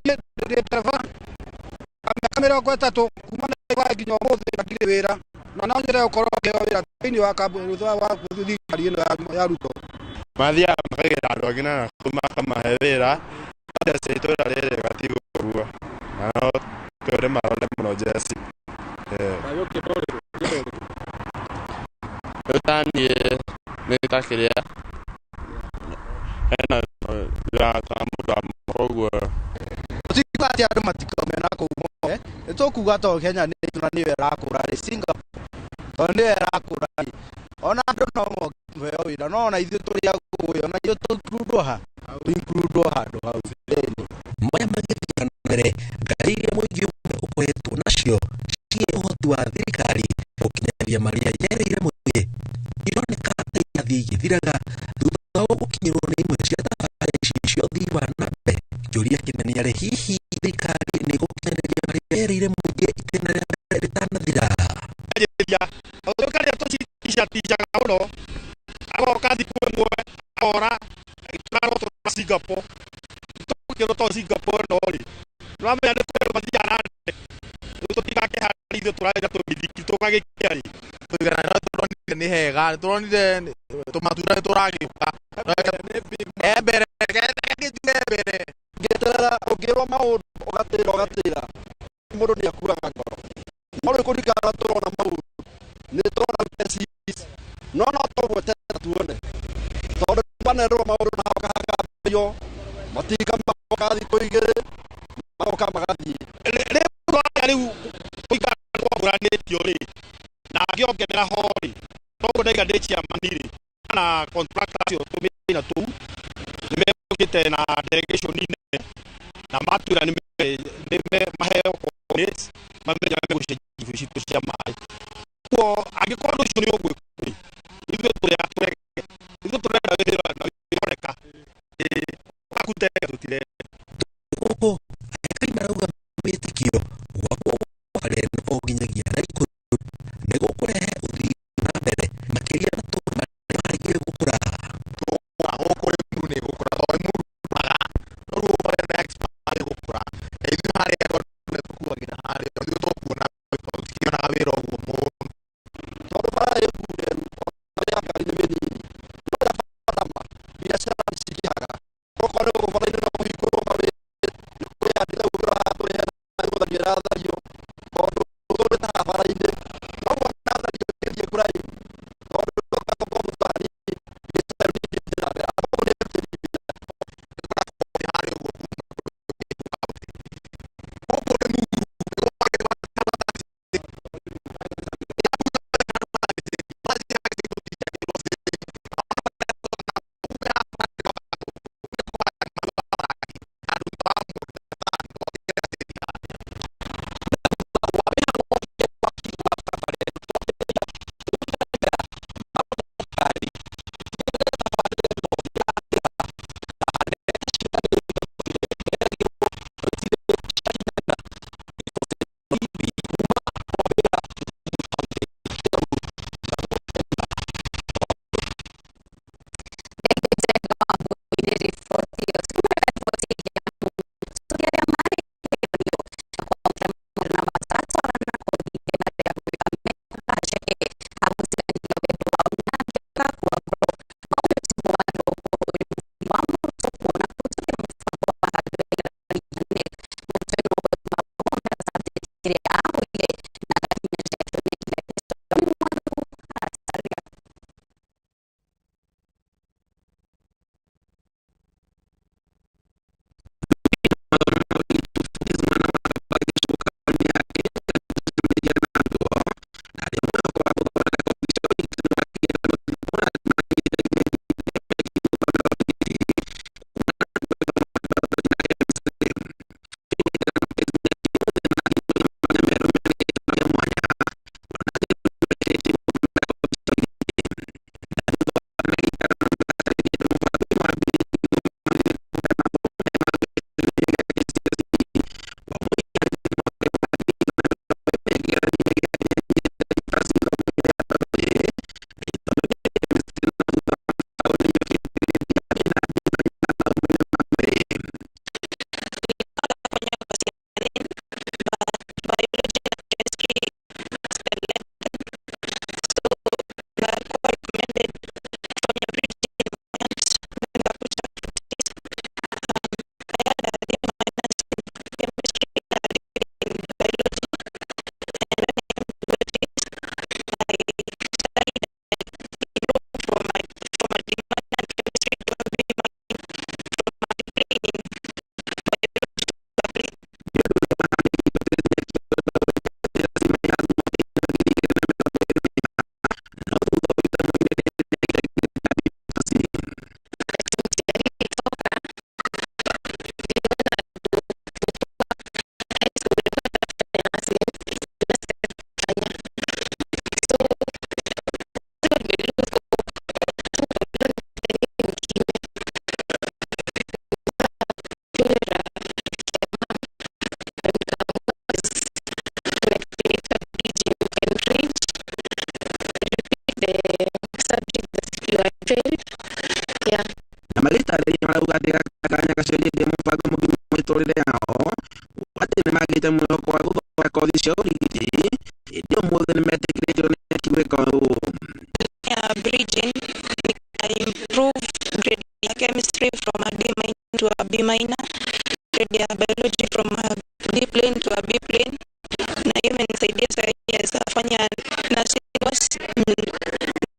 Niĩ ndĩ ndereba mĩaka 30 kuma na nginya ũmũthĩ na ndirĩ wĩra na no nyende gũkorwo ngĩheo wĩra thĩinĩ wa kambuni wa thirikari ĩno ya Ruto. Mathiaga makagĩra andũ angĩ na makamahe wĩra njeci itũra rĩrĩ gatigwo ũguo na no twende marore mũno njeci. Rĩu ta niĩ nĩ ta kĩrĩa hena wĩra ta mũndũ wa moko ũguo. Tũtikuga atĩ andũ matikaume na kũu mothe nĩ tũkuga to Kenya nĩ itũ na nĩyo ĩrakũra rĩ Singapore tondũ nĩyo ĩrakũra rĩ ona andũ no moke kũheo wĩra no ona ithuĩ tũrĩ a gũkũ ona ithuĩ tũ ha include handũ hau. Maya magĩthiĩ na mbere ngari iria mũingĩ ũmwe ũkoretwo nacio ciĩ ũhoti wa thirikari gũkinyanĩria marĩa yerĩire mũingĩ ironeka ta irathiĩ igĩthiraga thutha wa gũkinyĩrwo nĩ imwe cia tabarĩra ici cia ũthii wa na mbere. Kĩũria kĩnene nĩ arĩ hihi thirikari nĩ ĩgũkinyanĩria marĩa yerĩire mũingĩ itĩna rĩa mbere rĩtanathira. Ũkarĩa tũciticaga mũno agoka thikũ ĩmwe akora tũrarwo tũra Singapore tũkĩrwo to Singapore no rĩ nĩwamenya nĩ kũrĩ mathiaga na ndege rĩu tũtigakĩhanda ithuĩ tũrarĩa tũmithiki tũgagĩkia rĩ. Tũigana no tũronire nĩ hega tũronire tũmatunda nĩ tũragĩũka mbere njuge mbere ngĩeterera ũngĩrwo maũndũ ũgatĩra ũgatĩra mũndũ nĩ akuraga ngoro no rĩu kũringana tũrona maũndũ nĩ tũrona mbeca no no tũgweterera tuone tondũ manerwo maũndũ na makahangambio matika magoka thikũ igĩrĩ magoka magathiĩ. Rĩu kũringana kwamũranĩtio rĩ na ngĩongerera ho rĩ toguo ndaiga ndĩ chairman rĩ na contractor acio tũmĩna tũu nĩ mekũgĩte na delegation nene na matwĩra nĩ maheo coordinates mamenye megũcenjia ibũ citũ cia maĩ. Koguo angĩkorwo ũndũ ũcio nĩ ũgwĩkwo rĩ ithuĩ tũrĩ a tũrege ithuĩ tũrenda wĩra na wĩroneka tũtirenda. Gũkũ aikari marauga wĩtĩkio gwakwo kwa ĩno o nginyagia Naikuru nĩ gũkũrehe ũthii na mbere makĩria matũũra marĩa maregire gũkũra. Gũkũ Limuru nĩ gũkũra tondũ Limuru ndũraga no rĩu bara ĩno ya expand ĩgũkũra na ithuĩ harĩa andũ tũkuagĩra harĩa ithuĩ tũkuona tũtikĩonaga wĩra ũguo mũno tondũ bara ĩ ngunderu ya ngari nĩ mĩnini no ya barama biacara nĩ cingĩhaga okorwo nĩ gũkũ bara-inĩ no kũhingũrwo mawĩra nĩ kũrĩ andũ rĩu ũratũrĩhe na gũthario ĩrathario tondũ tũrĩ ta bara-inĩ no wona thario ĩgĩthiĩ kũraihu tondũ tũgakorwo mũndũ hanini biacara ĩyo ningĩ ĩthiĩ na mbere. Failed. Yeah. Na magĩtarĩria marauga atĩ gaka kanya gacenjetie mũbango mũgima wa mĩtũrĩre yao, atĩ nĩ magĩte mwĩhoko wa gũthoma kothi cia ũrigiti, ĩndĩ ũmũthĩ nĩ metĩkĩrĩtio nĩ KNEC gwĩka ũũ. Ya bridging, I improve grade ya chemistry from a D minor to a B minor, grade ya biology from a D plane to a B plane, na hiyo imenisaidia sasa naweza fanya nursing course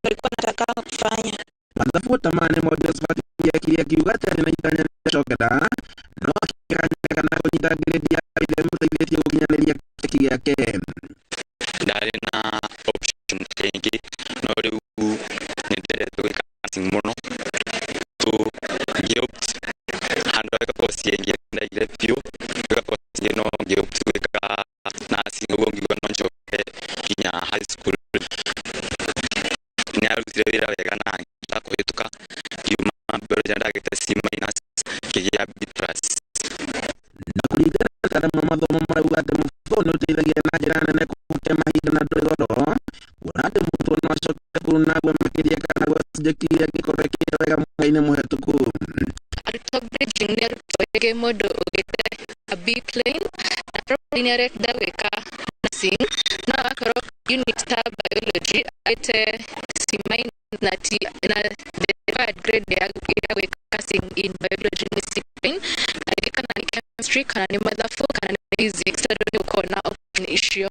nilikuwa nataka kufanya. Mathabu ta maya nĩmo Josephat Ngiakiri akiuga atĩ arĩ na itanya rĩa gũcokera, no akĩkanya kana kũnyita grade ya ithe ĩmũteithĩtie gũkinyanĩria kĩoneki gĩake. Ndarĩ na option ĩngĩ, no rĩu nĩ ndendete gwĩka nursing mũno, so ngĩopt handũ ha gwĩka course ĩngĩ ndaigire biũ gwĩka course ĩngĩ, no ngĩopt gwĩka nursing, ũguo ngiuga no njoke nginya high school. Nĩ arutire wĩra wega na ngĩhota kũhĩtũka, ngiuma biology na ndagĩte C minus ngĩgĩa B plus. Na kũringana na ataaramu a mathomo marauga atĩ mũbango nĩ ũteithagia na njĩra nene kũhutia mahinda na ndũrĩ goro, kuona atĩ mũrutwo no acoke cukuru na agwe makĩria kana agwe subject iria angĩkorwo ekĩte wega mwaka-inĩ mũhetũku. Arutwo bridging nĩ arutwo rĩngĩ mũndũ ũgĩte a B plane na probably nĩ arenda gwĩka nursing, no agakorwo unit ta biology agĩte C minus na T, na the required grade ya gwĩka nursing in biology nĩ C plane, na rĩngĩ kana nĩ chemistry kana nĩ mathabu kana nĩ physics, tondũ nĩ ũkorwo na option icio.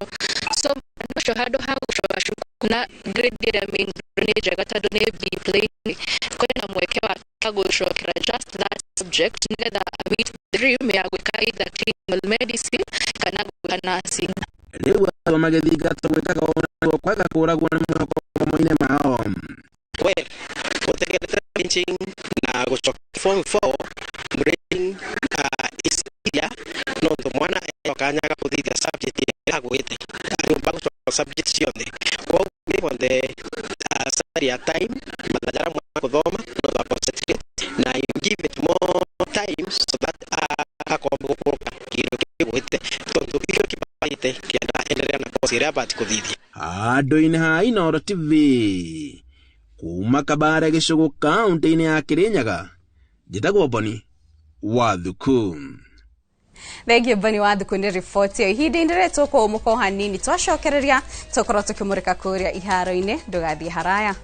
So mwana ũcio handũ ha gũcoka cukuru na grade ĩrĩa main nĩ njega tondũ nĩ B plane, kwĩna mweke wa gũcokera just that subject nĩgetha meet the dream ya gwĩka either clinical medicine kana gwĩka nursing. Rĩu arutwo magĩthingatwo gwĩkaga ũũ nĩguo kwaga kũragwo nĩ mwĩhoko mathomo-inĩ mao. Well, gũtegerete bridging na gũcoka form 4 bridging is easier, no ntũ mwana eo kanya ga gũthithia subject ĩrĩa agwĩte anyũmba gũcoka subject ciothe, koguo give on the study ya time mathajara mwana gũthoma no tha concentrate na you give it more time so that akomba gũkũrũka kĩndũ kĩgwĩte, tondũ kĩo kĩbatĩte kĩenda endelea na course ĩrĩa abati kũthithia. Handũ-inĩ ha Inooro TV kuma Kabare gĩcũgũ kaũntĩ-inĩ ya Kĩrĩnyaga, njĩtagwo Boni Wathuku. Thengiũ Boni Wathuku nĩ riboti ĩyo. Ihinda-inĩ rĩrĩ tũkũũmũka o hanini, twacokereria tũkorwo tũkĩmũrĩka kũrĩa iharo-inĩ. Ndũgathiĩ haraya.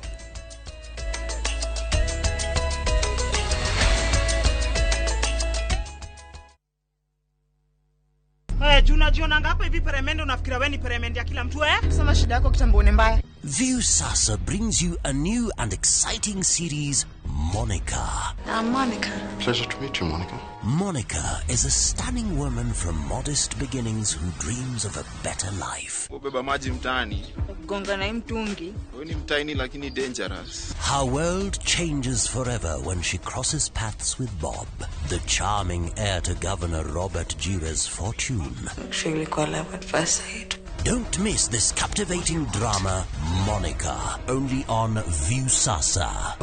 Eh, juu unajionanga hapa hivi peremende, unafikiria wewe ni peremende ya kila mtu, eh? Sema shida yako kitambo ni mbaya. Viusasa brings you a new and exciting series, Monica. I'm Monica. Pleasure to meet you, Monica. Monica is a stunning woman from modest beginnings who dreams of a better life. Kubeba maji mtaani. Gonga na hii mtungi. Wewe ni mtaini lakini dangerous. Her world changes forever when she crosses paths with Bob, the charming heir to Governor Robert Jira's fortune. Actually, ilikuwa love at first sight. Don't miss this captivating drama, Monica, only on Viusasa.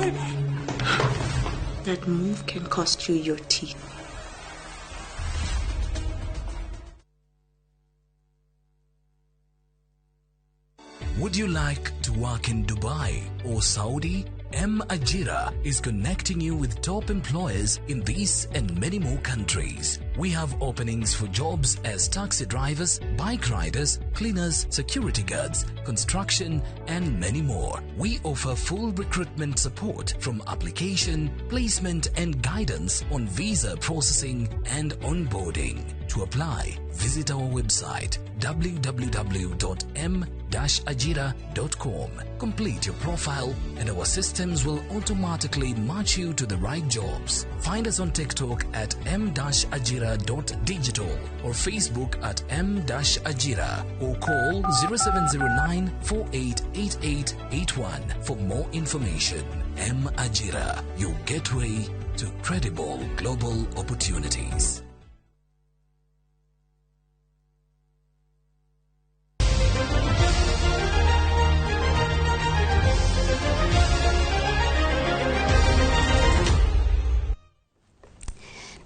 That move can cost you your teeth. Would you like to work in Dubai or Saudi? M Ajira is connecting you with top employers in these and many more countries. We have openings for jobs as taxi drivers, bike riders, cleaners, security guards, construction, and many more. We offer full recruitment support from application, placement, and guidance on visa processing and onboarding. To apply, visit our website www.m-ajira.com. Complete your profile and our systems will automatically match you to the right jobs. Find us on TikTok at m-ajira.digital or Facebook at m-ajira or call 0709 488881 for more information. M Ajira, your gateway to credible global opportunities.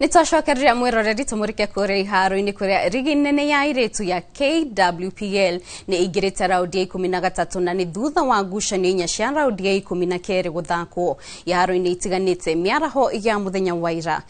Nitwacokereria mwiroreri tumurike kuria iharo-ini kuria rigi nene ya airitu ya KWPL ni ingirite raundi ya 13 na ni thutha wa ngucanio inya cia raundi ya 12 guthakwo iharo-ini itiganite miaraho ya muthenya wa ira.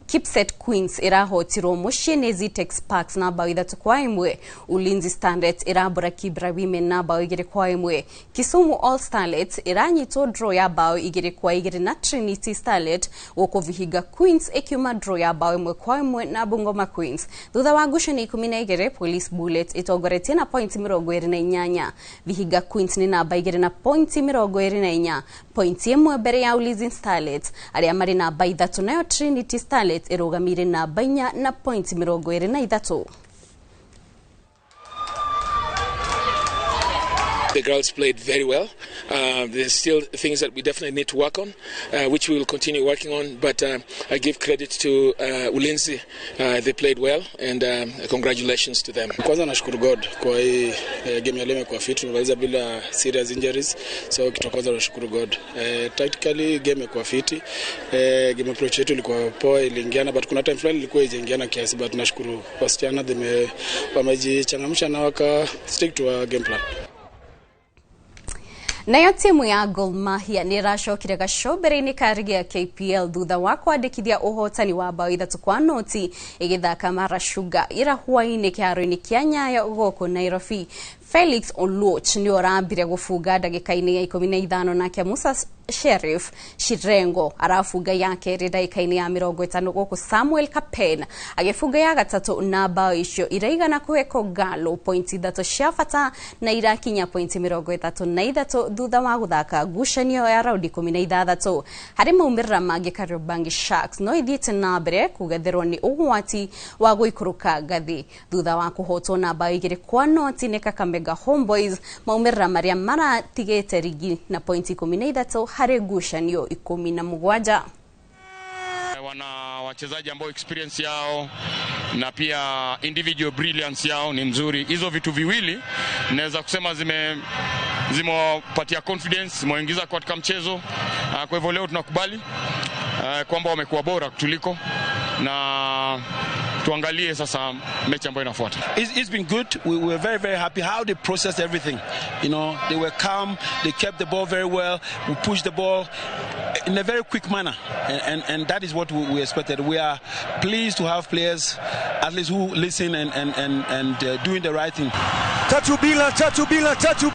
Kipset Queens irahotirwo muciĩ nĩ Zitex Parks na bao 3-1. Ulinzi Starlets irambũra Kibra Women na bao 2-1. Kisumu All Starlets iranyitwo draw ya bao 2-2 na Trinity Starlet, gũkũ Vihiga Queens ikiuma draw ya bao 1-1 na Bungoma Queens. Thutha wa ngucanio 12, Police Bullets itongoretie na pointi 28. Vihiga Queens nĩ namba 2 na pointi 24, pointi 1 mbere ya Ulinzi Starlets arĩa marĩ namba 3, nayo Trinity Starlets ĩrũgamĩire namba 4 na pointi 23. The girls played very well. There's still things that we definitely need to work on, which we will continue working on. But I give credit to Ulinzi. They played well, and congratulations to them. Kwanza nashukuru God kwa hii game ya leo imekuwa fit, tumemaliza bila serious injuries, so kitu kwanza nashukuru God. Tactically game imekuwa fit, game approach yetu ilikuwa poa, iliingiana, but kuna time fulani ilikuwa ijaingiana kiasi, but nashukuru wasichana wamejichangamsha na waka stick to our game plan. Nayo timu ya Gor Mahia nĩ ĩracokire gacũmbĩrĩ-inĩ ka rigi ya KPL thutha wa kwandĩkithia ũhotani wa bao 3-0 ĩgĩthaka Mara Sugar ira hwaĩ-inĩ kĩharo-inĩ kĩa Nyayo gũkũ Nairobi. Felix Oluoch nĩ orambire gũbunga ndagĩka-inĩ ya 15, nake Musa Sheriff Shirengo arafunga ya kerĩ ndagĩka-inĩ ya 50, gũkũ Samuel Kapen agĩbunga ya gatatũ, na bao icio iraigana kũhe Kogalo pointi 3 cia bata na irakinya pointi 33 thutha wa gũthaka ngucanio ya raundi 16. Harĩ maumĩrĩra mangĩ, Kariobangi Sharks no ithiĩte na mbere kũgetherwo nĩ ũgwati wa gũikũrũka ngathĩ thutha wa kũhotwo na bao 2-0 nĩ Kakamega Homeboys, maumĩrĩra marĩa maratigĩte rigi na pointi 13 harĩ ngucanio 17. Wana wachezaji ambao experience yao na pia individual brilliance yao ni mzuri. Hizo vitu viwili naweza kusema zimewapatia confidence, zimewaingiza katika mchezo. Kwa hivyo leo tunakubali kwamba wamekuwa bora kutuliko, na tuangalie sasa mechi ambayo inafuata. It's been good. We were very, very happy how they processed everything. You know, they were calm. They kept the ball very well. We pushed the ball in a very quick manner, and that is what we expected. We are pleased to have players at least who listen and doing the right thing. 3-3, 3-3, 3.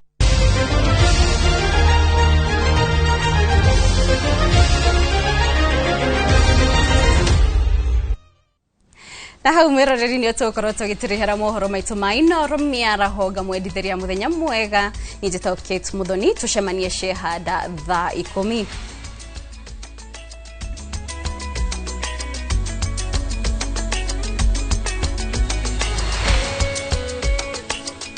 Na hau mwiroreri nĩ tũgũkorwo tũgĩtũrĩhera mohoro maitũ ma Inooro mĩaraho ngamwenditheria mũthenya mwega. Niĩ njĩtagwo Kate Muthoni, tũcemanie Shehada thaa 10.